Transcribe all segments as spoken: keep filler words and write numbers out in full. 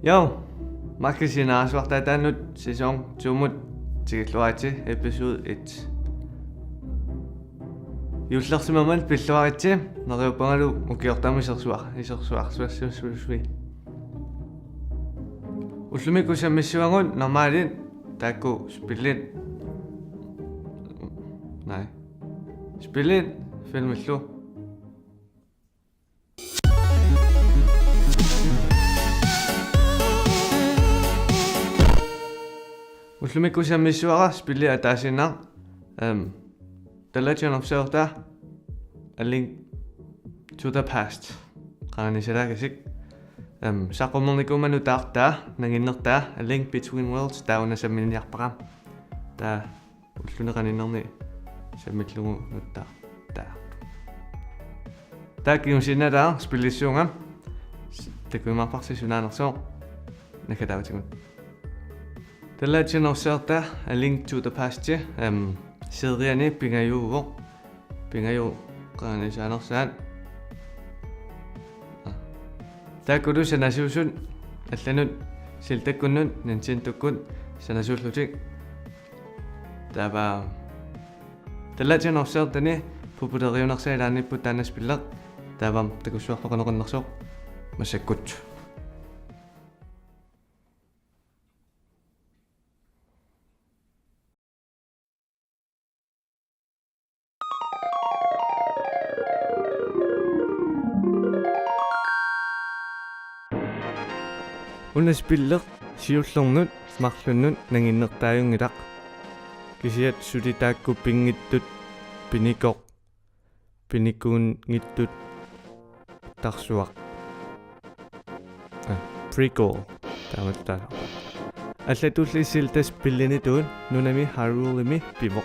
Jo, Markus Inaasuartaataannut sæson to-mut tikilluaritsi episode et. Juullersimammat pilluaritsi, neriuppungalu ukiortarami isersuar-, isersuarsuassuusui. Ullumikkut sammissuagut normaalit taakku spillit. Nej. Spillit filmillu. Ullumikkut sammissuara spilli ataasiinnaq, ehm, The Legend of Zelda: A Link to the Past. Qanganisalaagasik. Ehm, saqqummernikuummat nutaartaa, nanginnertaa, A Link Between Worlds, taava una samminiarpara. Taava ulluni qaninnerni sammillugu nuttaartaa. Taava kingusinnertaa spillissuunga. S-, takujumaarparsi sunaanersoq. Naggataatigut. The Legend of Zelda: A Link to the Past, ehm, serieni pingajuuvoq. Pingajuat qanganisaanersaat. Taakkulu sanasuusut allanut Zeldakkunnut Nintendokkut sanasuullutik. Taava The Legend of Zelda-ni populeriunersaat ilaanniippoq taanna spilleq. Taava takussuarpakanoqinnersoq massakkut. Una spilleq siullernut marlunnut nanginnertaajunngilaq. Kisianni suli taakku pinngitsut pinikoq, pinikuunngitsut tarsuaq. Ah, prequel. Taamattaaq. Allatulli Zelda spillinitut nunami Hyruleimi pivoq.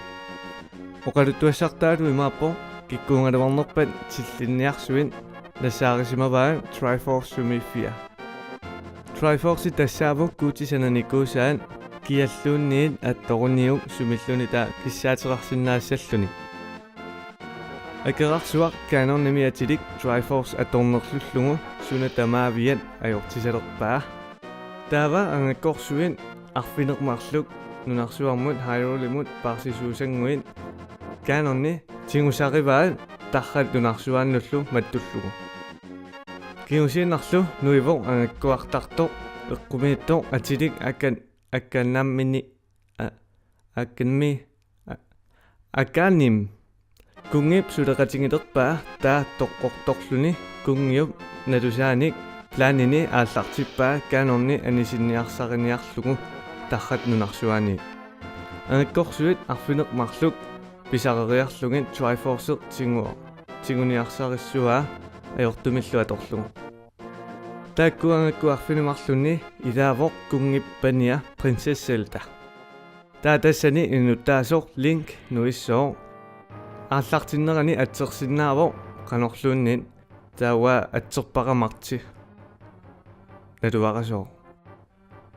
Oqaluttuassartaalu imaappoq: kikkuugaluarnerpat tillinniarsuit nassaarisimavaat Triforce sumiiffia. Triforce tassaavoq guutit sananikuusaat kialluunniit attoruniuk sumilluni taava kissaateqarsinnaassalluni. Akerarsuaq kanonimi atilik Triforce atornerlullugu suna tamaaviat ajortisalerpaa. Taava angakkorsuit arfineq-marluk nunarsuarmut Hyruleimut paarsisuusannguit kanoni tigusarivaat tarrat nunarsuaannullu mattullugu. Kingusiinnarlu nuivoq angakkuartartoq eqqumiitsoq atilik Akan-, Akanamini-, A-, Akanmi-, A-, Akanim. Kunngip suleqatigilerpaa, taava toqqortorluni kunngiup nalusaanik planini aallartippaa kanoni anisinniarsariniarlugu tarrat nunarsuaaniit. Angakkorsuit arfineq-marluk pisareriarlugit Triforce tigua-, tiguniarsarissuaa ajortumillu atorlugu. Taakku angakkuarfineq-marlunni ilaavoq kunngip pania Princess Zelda. Taava tassani inuttaasoq Link nuissooq. Aallartinnerani atsersinnaavoq qanorluunniit, taava atserpara Marti naluarasooq.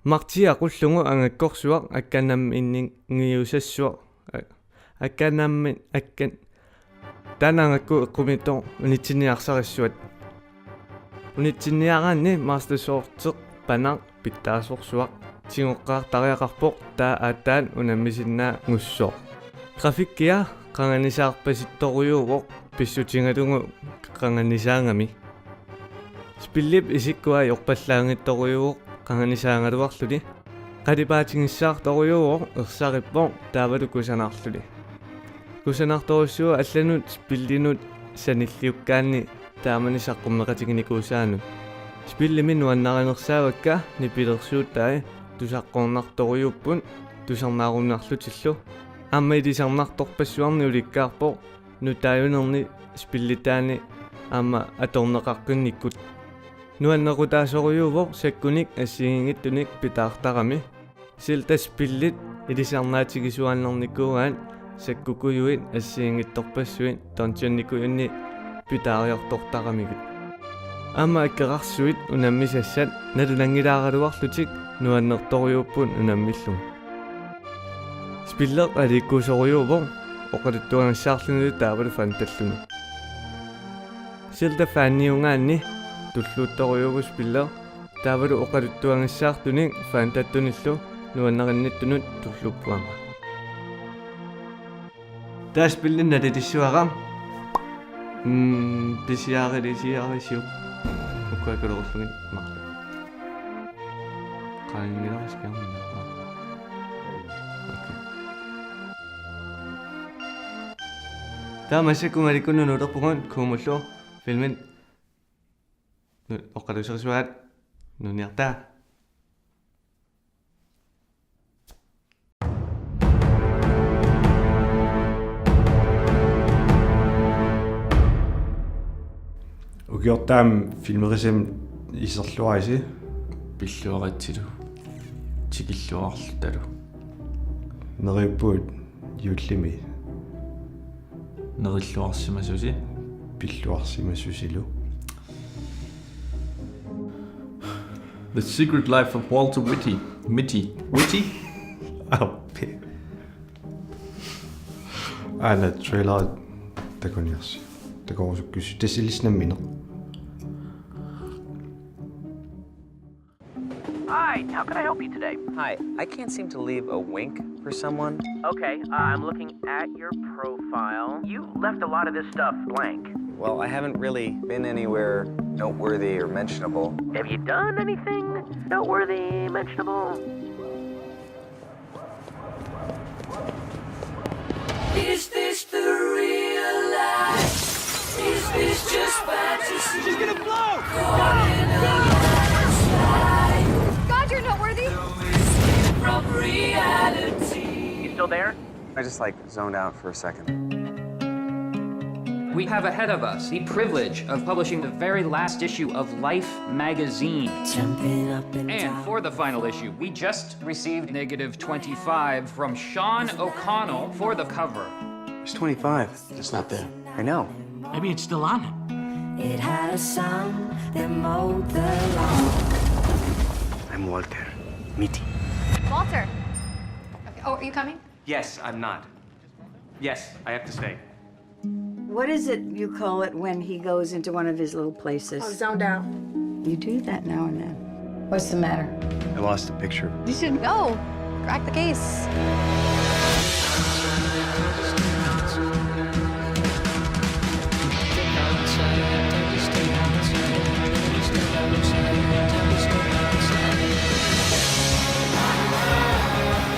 Marti aqullugu angakkorsuaq Akanamininngiusassuaq. A-, Akanami-, Akan-, taanna angakku eqqumiitsoq unitsinniarsarissuat. Unitsinniaraanni Master Sword-eq panaq pitsaasorsuaq tigoqqaartariaqarpoq, taava aatsaat unammisinnaagussooq. Grafikkia qanganisaarpasittorujuuvoq pissutigalugu qanganisaagami. Spillip isikkua ajorpallaanngitsorujuuvoq qanganisaagaluarluni. Qalipaatigissaartorujuuvoq ersarippoq taavalu kusanarluni. Kusanartorujussuuvoq allanut spillinut sanilliukkaanni taamani saqqummeqatiginikuusaanut. Spillimi nuannarinersaavakka nipilersuutai tusaqqornartorujuupput tusarnaarunnarlutillu. Aamma ilisarnartorpassuarnik ulikkaarpoq nutaajunerni spillitaani aamma atorneqaqqinnikkut. Nuannequtaasorujuuvoq sakkunik assigiinngitsunik pitaartarami. Zelda spillit ilisarnaatigisuaannarnikuuaat sakkukujuit assigiinngitsorpassuit dungeonikujunni pitaariartortaramigit. Aamma akerarsuit unammisassat nalunanngilaaraluarlutik nuannertorujuupput unammillugit. Spilleq aliikkuusorujuuvoq oqaluttuagassaarlunilu taavalu fantalluni. Zelda-faniugaanni tulluuttorujuuvoq spilleq Taavalu oqaluttuagassaartunik fantattunillu nuannarinnittunut tulluuppuama. Taava spilli naliliissuara. Mm, pisiarilisiarisiuk. Ukua kulurullugit marluk. Qaangilaarsikiarmina. Okay. Taava massakkut malikkunnu nuulerpugut Kuumullu filmit nu-, oqaluuserisuaat nuniartaa. Ukiortaami filmerisamik iserluarisi. Pilluaritsilu. Tikilluarlutalu. Neriuppugut juullimi. Nerilluarsimasusi. Pilluarsimasusilu. The Secret Life of Walter Mitty. Mitty. Mitty? Au, pi-, aana trailer takuniarsi. Takorusukkusi. Tassa ilissi nammineq. Hi, how can I help you today? Hi, I can't seem to leave a wink for someone. Okay, uh, I'm looking at your profile. You left a lot of this stuff blank. Well, I haven't really been anywhere noteworthy or mentionable. Have you done anything noteworthy, mentionable? Is this the real life? Is this just fantasy? She's gonna blow! God, you're noteworthy! From reality. You still there? I just, like, zoned out for a second. We have ahead of us the privilege of publishing the very last issue of Life magazine. Jumping up and And down. For the final issue, we just received negative twenty-five from Sean O'Connell for the cover. It's twenty-five. It's not there. I know. Maybe it's still on it. It had a son that mowed the lawn. I'm Walter Mitty. Walter! Okay. Oh, are you coming? Yes, I'm not. Yes, I have to stay. What is it you call it when he goes into one of his little places? Oh, zoned out. You do that now and then. What's the matter? I lost a picture. You should go. Crack the case.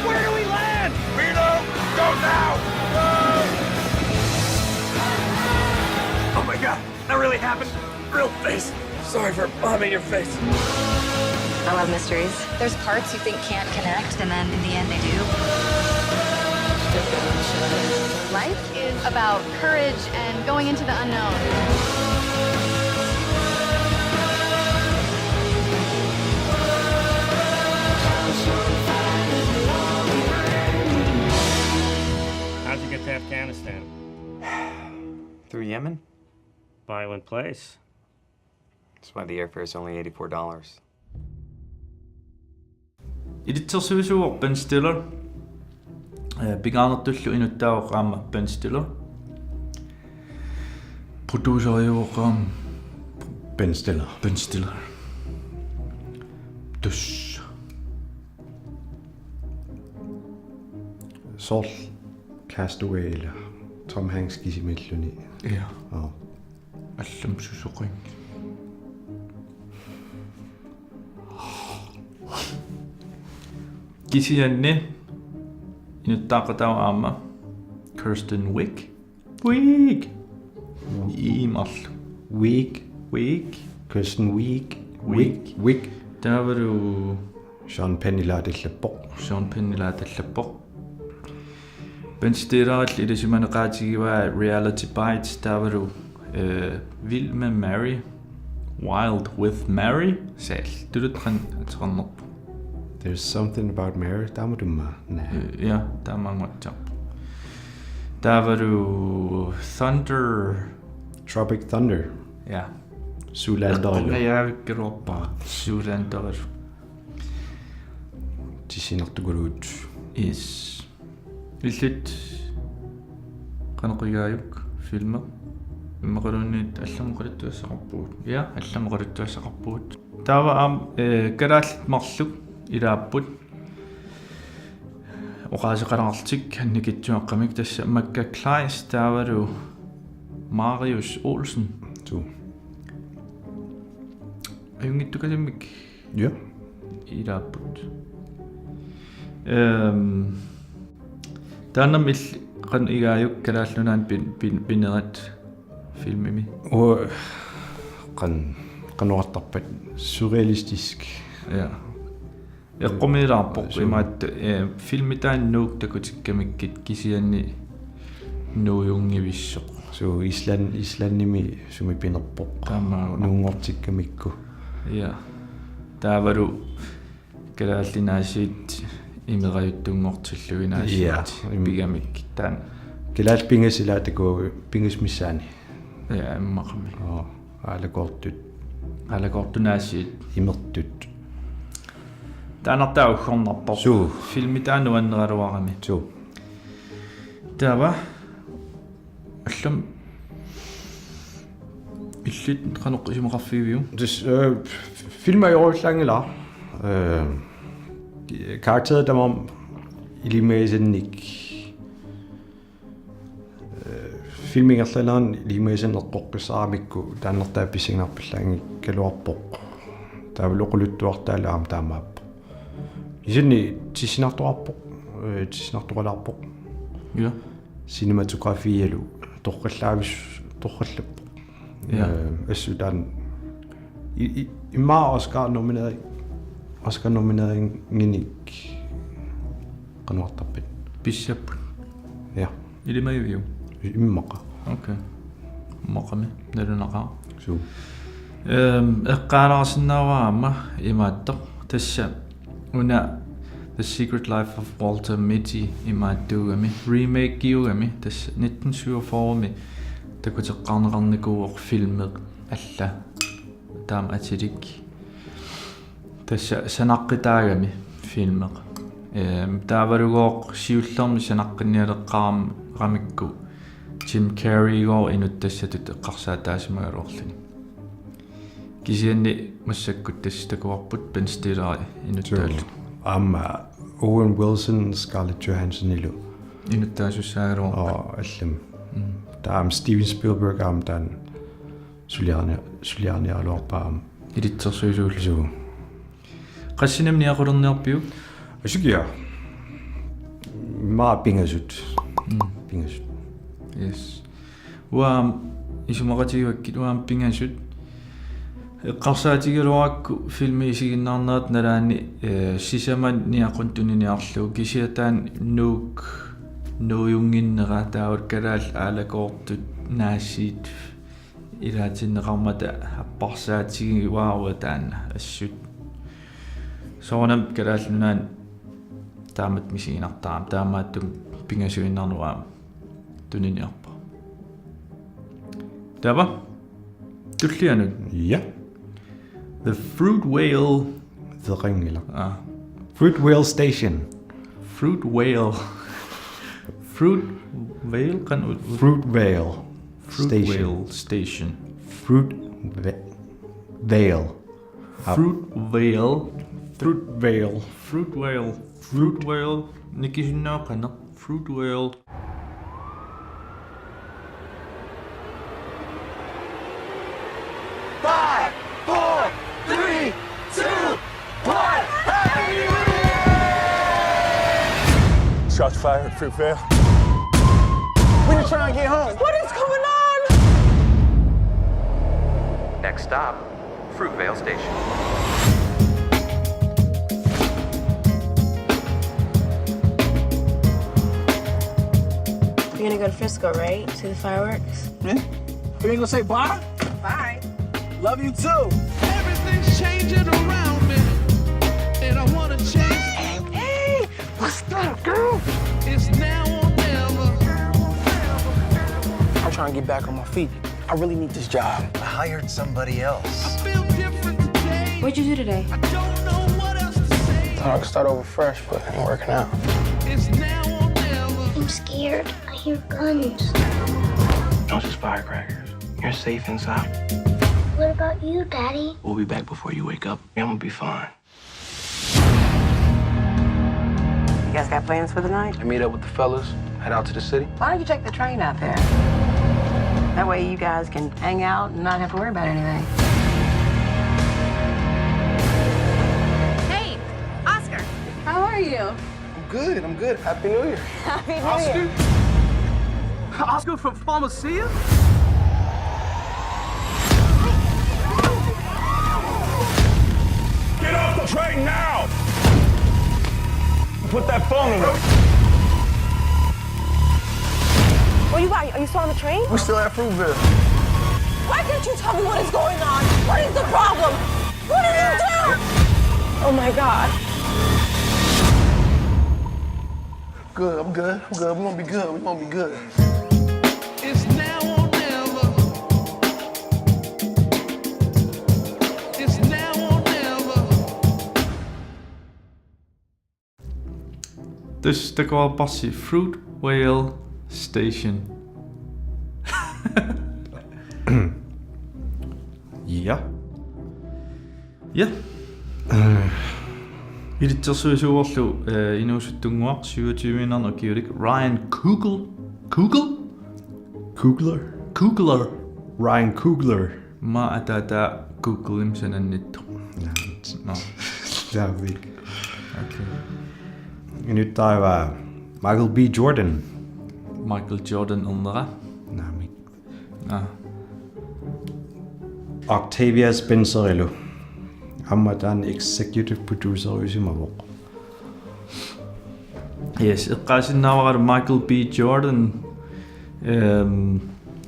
Where do we land? We don't go now! Oh my God, that really happened? Real face. Sorry for bombing your face. I love mysteries. There's parts you think can't connect, and then in the end they do. Life is about courage and going into the unknown. How'd you get to Afghanistan? Through Yemen? Violent place. That's why the airfare is only eighty-four dollars. Ilitsersuisuuvoq Ben Stiller. Eh, pingaarnertullu inuttaavoq aamma Ben Stiller. Produceriuvoq aamma Ben Stiller. Ben Stiller. Tus. Soorlu Castaway-la Tom Hanks kisimiilluni. Ja. Aa. Allamik susoqanngilaq. Kisianni inuttaaqataavoq aamma Kristen Wiig. Wiig. Iimarlu. Wiig. Wiig. Kristen Wiig. Wiig. Wiig. Wiig. Taavalu Sean Penn-ilaatilappoq. Sean Penn-ilaatilappoq. Ben Stillerillu ilisimaneqaatigivaa Reality Bites taavalu, eh, Vild med Mary, Wild with Mary, saallu tuluttut qanoq ateqarnerpoq. There's something about Mary, taamatut aamma. Naa. Eh, ja, taamaammat. Taavalu Thunder. Tropic Thunder. Ja. Zoolander. Qungajaavikkaluarpara. Zoolander. Tissinartukuluut. Yes. Illit qanoq igaajuk filmi? Immaqaluunniit allamut oqaluttuassaqarpugut. Ja, allamut oqaluttuassaqarpugut. Taava aamma, eh, kalaallit marluk ilaapput. Oqaaseqalaarlutik annikitsuaqqamik, tassa Makka Kleist taavalu Marius Olsen. Suu. Ajunngitsukasammik. Ja. Ilaapput. Ehm, taannami il-, qanoq igaajuk Kalaallit Nunaanni pin-, pin-, pinerit filmimi? Uu, qan-, qanoq oqartarpat, surrealistisk. Ja. Eqqumiilaarpoq. Suu. Imaattoq, eh, filmi taanna Nuuk takutikkamikkit kisianni nuujunngivissuk. Suu, Island-, Islandimi sumi pinerpoq. Taamaammat. Nuunngortikkamikku. Ja. Taavalu kalaallit naasiit imerajuttunngortillugit naasiit. Ja, im-, pigamik taanna. Kalaallit pingasut ilaatigut pingasut missaanni. Ja, immaqami. Oo, aalakoortut. Aalakoortut naasiit. Imertut. Taannartaa uggornarpoq. Suu. Filmi taanna nuanneraluarami. Suu. Taava. Allamik illit qanoq isumaqarfigiviuk? Tassa, eh, filmi ajorullaanngilaq. Eh, karakterit tamarmik ilimagisannik, eh, filmi ingerlanerani ilimagisannik eqqoqqissaaramikku taannartaa pissanganarpallaanngikkaluarpoq. Taavalu oqaluttuartaalu aamma taamaappoq. Kisianni tissinartoqarpoq, eh, tissinartoqalaarpoq. Ja. Cinematografialu torrallaavis-, torrallappoq. Ja. Eh, assut taanna i-, i-, immaqa Oscar nominering-, Oscar nomineringinik qanoq oqartarpat. Pissapput. Ja. Ilimagiviuk? Immaqa. Okay. Immaqami, nalunaqaaq. Suu. Ehm, eqqaalaarsinnaavara aamma imaattoq. Tassa una The Secret Life of Walter Mitty imaattuugami, remake-iugami, tassa nitten syvogfyrre-mi takuteqqaarneqarnikuuvoq filmi alla. Taama atilik. Tassa sanaqqitaagami filmi. Ehm, taavalugooq siullermik sanaqqinnialeqqaaramikku Jim Carrey-gooq inuttassatut eqqarsaataasimagaluarluni. Kisianni massakkut tassa takuarput Ben Stiller inuttaallugu. Suu. Aamma Owen Wilson Scarlett Johansson-ilu. Inuttaasussagaluarput. Oo, allamik. Mm. Taava Steven Spielberg aamma taanna suliarni-, suliarniaraluarpaa aamma. Ilitsersuisuullugu. Suu. Qassinamik niaqulerniarpiuk? Asukiaq. Immaqa pingasut. Mm. Pingasut. Yes. Uanga isumaqatigivakkit uanga pingasut. Eqqarsaatigigaluarakku filmi isiginnaarnerata nalaani, eh, sisamat niaqqunik tuniniarlugu kisianni taanna Nuuk nuujunngikkaluarpara taavalu kalaallit aalakoortut naasiit ilaatinneqarmata apparsaatigigaluarpara taanna assut. Soorunami Kalaallit Nunaanni taamatut misiginartarami, taamaattumik pingasuinnarnera aamma tuniniarpara. Taava tullianut. Ja. The Fruitvale. Veqanngilaq. Ah. Fruitvale Station. Fruitvale. Fruitvale, qanoq ut-, Fruitvale. Fruitvale Station. Station. Fruit va-, Vale. Aap. Fruitvale. Fruitvale. Fruitvale. Fruitvale. Nikisinnaaqaneq. Fruitvale. Five, four, three, two, one. Shots fired, Fruitvale. We're just trying to get home. What is going on? Next stop, Fruitvale Station. You're gonna go to Frisco, right? See the fireworks? Yeah. You ain't gonna say bye? Bye. Love you too. Everything's changing around me, and I wanna change. Hey, what's up, girl? It's now or never. I'm trying to get back on my feet. I really need this job. I hired somebody else. I feel different today. What'd you do today? I don't know what else to say. Thought I could start over fresh, but it ain't working out. It's now or never. I'm scared. I hear guns. Those are just firecrackers. You're safe inside. What about you, Daddy? We'll be back before you wake up. I'm gonna be fine. You guys got plans for the night? I meet up with the fellas, head out to the city. Why don't you take the train out there? That way you guys can hang out and not have to worry about anything. Hey, Oscar. How are you? I'm good, I'm good. Happy New Year. Happy New Year. Oscar from Pharmacia? Get off the train now! Put that phone away. Where you at? Are you still on the train? We're still at Fruitvale. Why can't you tell me what is going on? What is the problem? What did you do? Oh my God. Good, I'm good, I'm good. We're gonna be good, we're gonna be good. It's now or never. It's now or never. This the car passi Fruitvale Station. Ja. Ja. Øh. Ilitsersuisuuarlu, øh, inuusuttunnguaq syvogtyve-iinnarnik ukiulik Ryan Coogler. Coogler? Coogler. Coogler. Ryan Coogler. Maa ataata Google-imi sanannittoq. Nå. Naamik. Okay. Inuttaava Michael B. Jordan. Michael Jordan ernera. Naamik. Aa. Octavia Spencer-ilu. Aamma taanna executive producer-iusimavoq. Yes, eqqaasinnaavaralu Michael B. Jordan, øhm,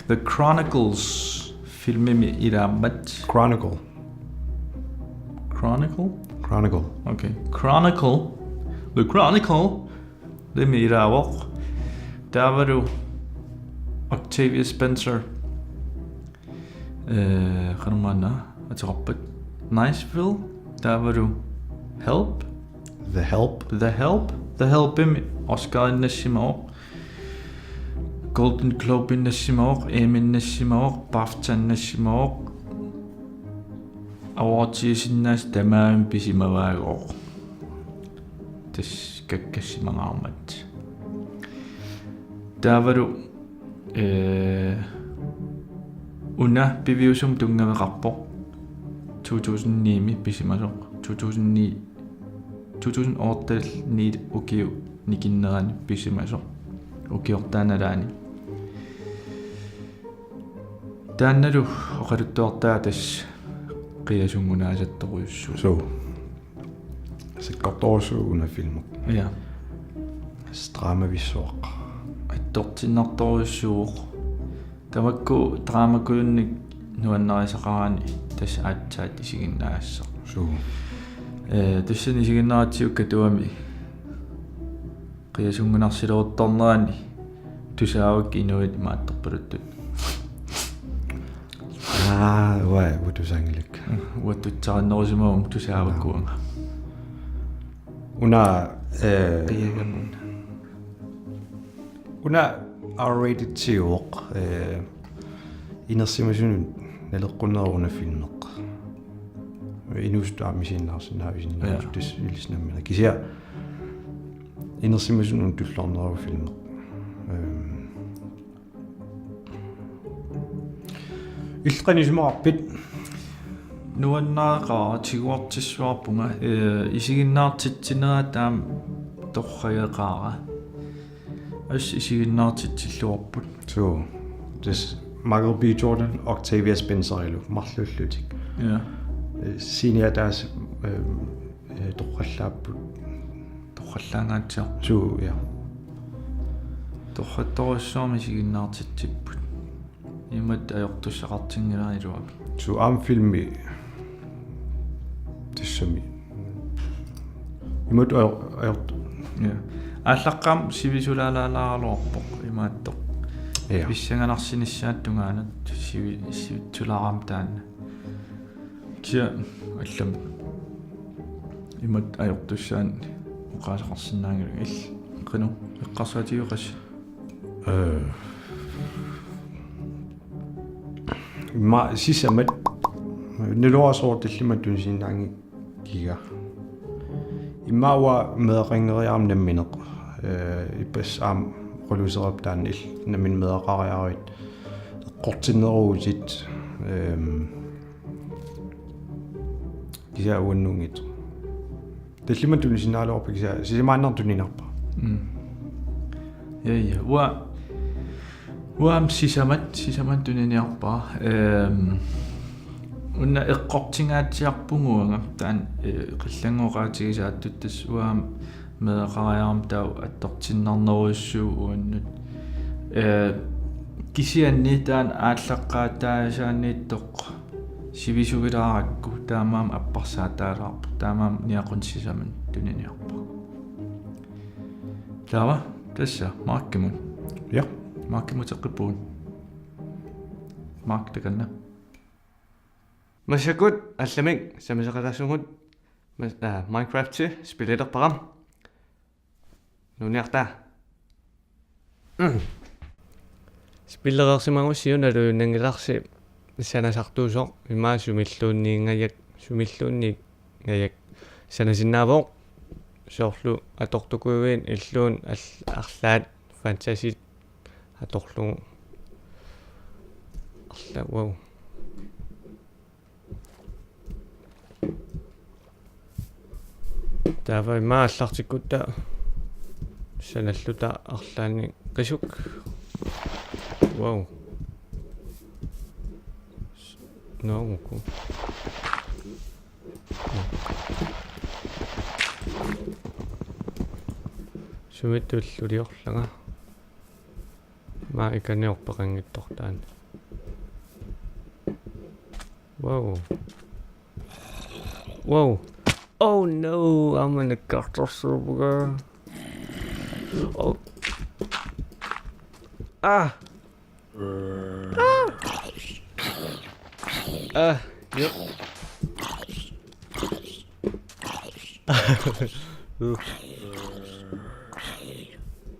The Chronicles filmimi ilaammat. Chronicle. Chronicle? Chronicle. Okay. Chronicle. The Chronicle. Filmimi ilaavoq. Taavalu Octavia Spencer. Øh, qanormaanna ateqarpat. Niceville, taavalu Help. The Help. The Help. The Helpimi Oscarinnassimavoq. Golden Globe'innassimavoq, Emmynnassimavoq, BAFTAnnassimavoq. Awardiusinnaasut tamarmik pisimavaagooq. Tassa kakkassimagaarmat. Taavalu, øh, una piviusumik tunngaveqarpoq. To tusind ni-mi pisimasoq. To tusind ni, to tusind otte-ni ukiup nikinnerani pisimasoq. Ukiortaanalaani. Taannalu oqaluttuartaa tassa qiasunngunaasattorujussuuvoq. Suu. Sakkortoorujussuuvoq una filmi. Ja. Dramavissuaq. Attortinnartorujussuuvoq. Tamakku dramakujunnik nuannarisaqarani tassa aatsaat isiginnaagassaq. Suu. Øh, tassani isiginnaaratsigu Katuami qiasunngunarsileruttornerani tusaavakka inuit imaattorpaluttut. Aa, uanga, uanga tusaanngilakka. Uanga tusaarinnerusimavunga tusaavakka uanga. Una, øh, qiagamuna. Una R-rated-iuvoq, øh, inersimasunut naleqqunneruvoq una filmi. Inuusuttut aamma isiginnaarsinnaavisinnaapput. Ja. Tassa ilissi nammineq. Kisianni inersimasunut tulluarneruvoq filmi. Øhm. Illit qanoq isumaqarpit? Nuannareqaara, tiguartissuarpunga, øh, isiginnaartitsinera taama torrageqaara. Assut isiginnaartitsilluarput. Suu. Tassa Michael B. Jordan, Octavia Spencer-ilu marluullutik. Ja. Øh, sceneataasa, øh, øh, torrallaapput. Torrallaangaatsiaq. Suu, ja. Torrattorujussuarmik isiginnaartitsipput. Imatut ajortussaqartinngilara iluamik. Suu, aamma filmi tassami. Imatut ajor-, ajort-. Ja. Aallaqqaammut sivisuulaalaalaaraluarpoq imaattoq. Ja. Pissanganarsinissaata tungaanut sivi-, sivitsulaaraangama taanna. Kisianni allamik imatut ajortussaannik oqaaseqarsinnaanngilanga. Illit qanoq eqqarsaatigiuaqqassi? Øh. Immaqa sisamat Naluara sooq tallimat tunisinnaanngikkiga. Immaqa uanga meeraqanngeriarama nammineq. Eh, ippassaq aamma oqaluuserivarput taanna illit nammineq meeraqariaruit eqqortinneruvutit. Ehm, kisianni uannut inngitsoq. Tallimat tunisinnaagaluarpara kisianni sisamaannarmik tuniniarpara. Mm. Ja, ja. Uanga, uanga aamma sisamat, sisamat tuniniarpara. Ehm, una eqqortingaatsiarpunga uanga. Taanna, eh, qillanngooq oqaatigisaattut, tassa uanga aamma meeraqariarama taava attortinnarnerujussuuvoq uannut. Eh, kisianni taanna aallaqqaataassaaniittoq sivisugilaarakku taamaammat apparsaataalaarpoq, taamaammat niaqunaq sisamat tuniniarpara. Taava, tassa, Markimut. Ja. Markimut eqqippugut. Mark, takanna. Massakkut allamik sammisaqataasugut mas-, aa, Minecraft spillerpara. Nuunniarta. Mm. Spillereersimagussi una luunnanngilarsi sanasartuusoq, immaqa sumilluunniingajak, sumilluunniingajak sanasinnaavoq, soorlu atortukujuit illuun al-, arlaat fantasit atorlugu. Arla-, wow. Taava immaqa aallartikkutta sanalluta arlaannik qisuk. Wow. Nå, okay. Sumit tulluliorlanga. Maa ikaniorpeqanngitsoq taanna. Wow. Wow. Oh no, aamma nakkartorsuuvugut. Oh. Ah. Ah. Ah, yep. Uh.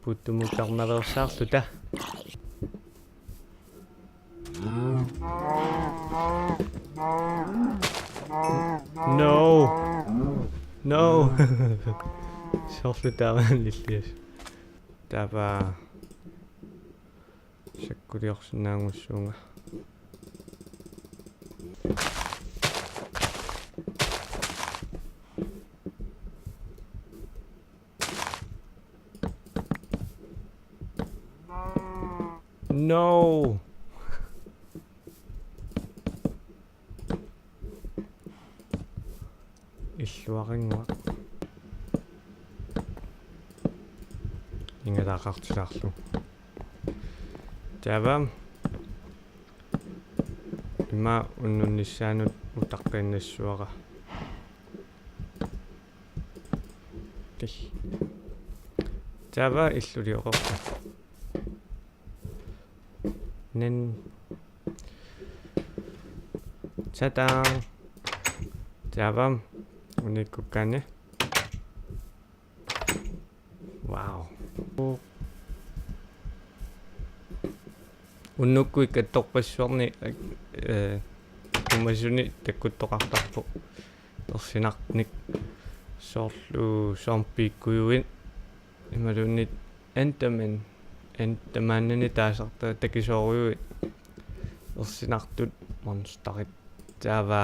Puuttumut karnaveersaarluta. No. No. Soorlu taava nillias. Taava sakkuliorsinnaanngussuunga. No. Illuarinnguaq. Ingalaqartilaarlugu. Taava. Immaqa unnunnissaanut utaqqiinnassavara. Tih. Taava illulioqarpoq. Nen. Tadam. Taava. Unikkukkaanni. Wow. Unnukkut ikattorpassuarni, eh, umasuni takkuttoqartarpoq. Ersinartunik soorlu zombiekkujuit imaluunniit Enderman, Endermanini taasartagaat takisoorujuit ersinartut monsterit. Taava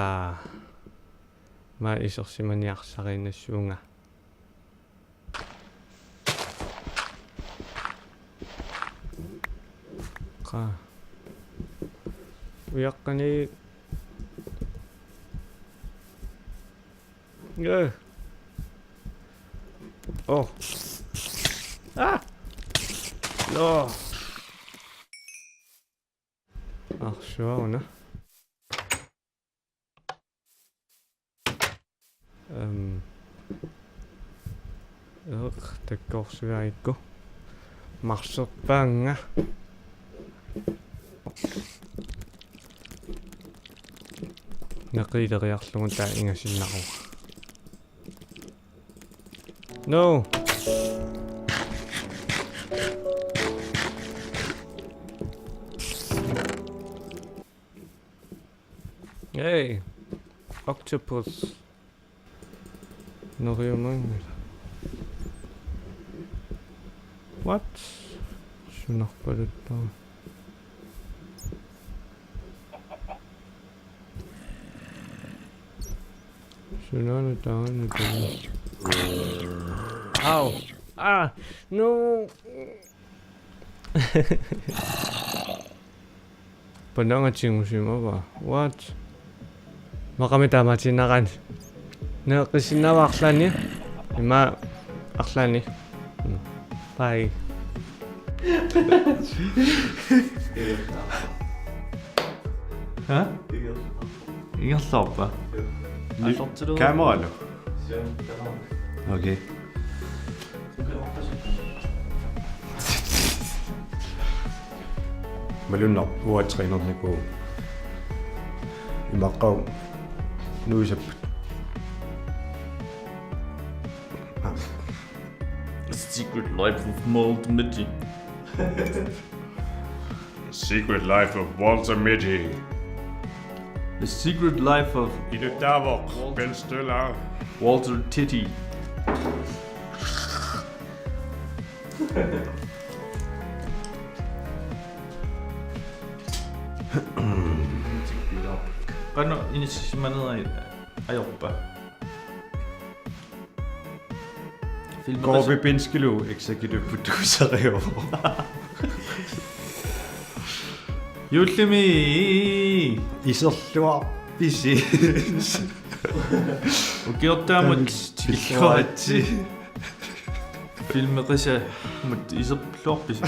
maa isersimaniarsariinnassuunga. Qaa. Ujaqqanik. Ee. Oh. Ah. No. Arsuaruna. Ehm. Eq, takkoorsuarikku. Marserpaannga. Neqileriarlugu taava ingasinnaruvoq. No. Hey. Octopus. Neriumanngilaq. What? Sunarpaluttara. Sunaana taanna taanna. Au. Ah, no. Pananga tingusimava. What? Maqami taamatinarani. Neqqissinnava arlaanni? Ima arlaanni. Bye. Ha? Ingerlaarpa? Ni-, allortilu- kameralu? Okay. Malunnarpoq uanga trænernikuuvunga. Imaqqaaq nuisapput. Ah. Secret Life of Walter Mitty. Secret Life of Walter Mitty. The Secret Life of Inuttaavoq Walter, Ben Stiller. Walter Titty. Qanoq inissisimanerit ajorpa? Filmi- Gorbi Pinskilu executive produceriuvoq. Juullimi. Iserluarpisi? Ukiortaamut tikilluaritsi. Filmeqisamut iserluarpisi?